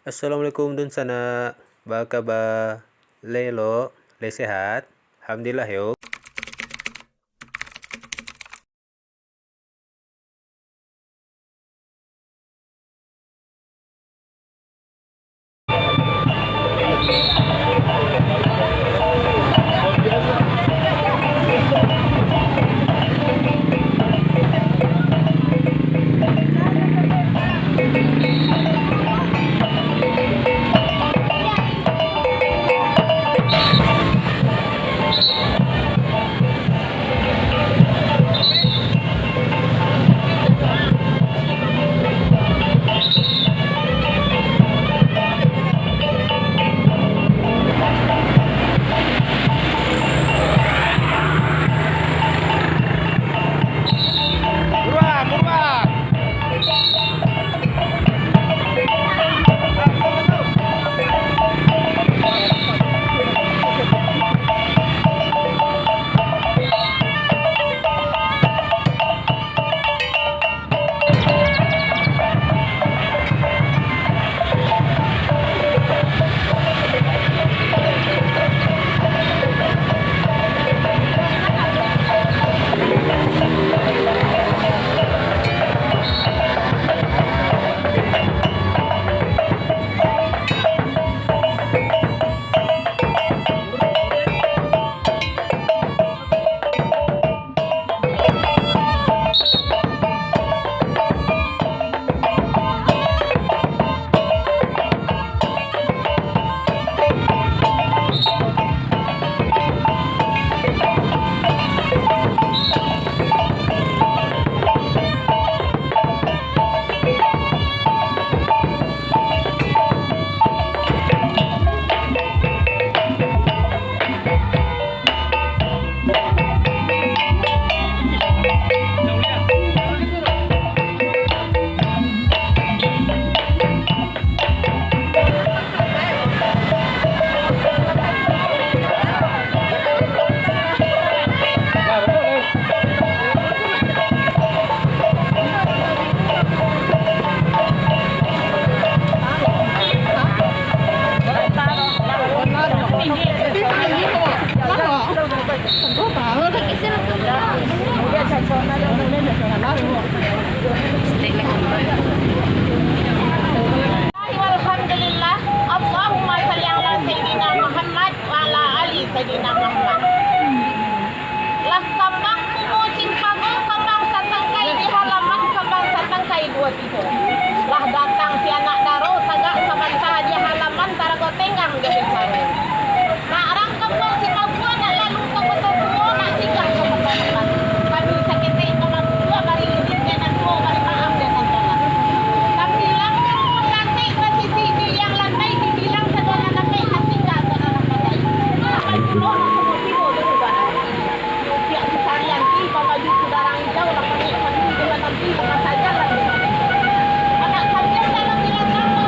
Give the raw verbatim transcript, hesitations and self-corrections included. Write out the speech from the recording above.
Assalamualaikum dunsanak, baa kaba? Lai elok, lai sehat? Alhamdulillah yo. Alhamdulillah. Allahumma shalli ala Sayyidina Muhammad wa ala ali Sayyidina Muhammad. Lah kambang bungo cimpago, kambang satangkai di halaman, kambang satangkai duo tigo. Lah datang si anak daro, tagak sabanta di halaman, tarago tenggang jadi caro. Nak rang kambang si Papua, nak lalu ka Koto Tuo, nak singgah ka Koto Makan. Kami saketek ka Mamutua, bari izin dek nan tuo, bari maaf dek nan tolak. Tampilang di rumah kantik, basisi di liang lantai, dibilang sadolah lapek, nan tingga sadolah pakai. Sampai pulo nan tuo tibo di subalah. Piak si Sarianti, babaju sudarang ijau, lah panek padi di dalam nanti, lah pasajan lah di dalam. Anak sambiang dalam bilang namo,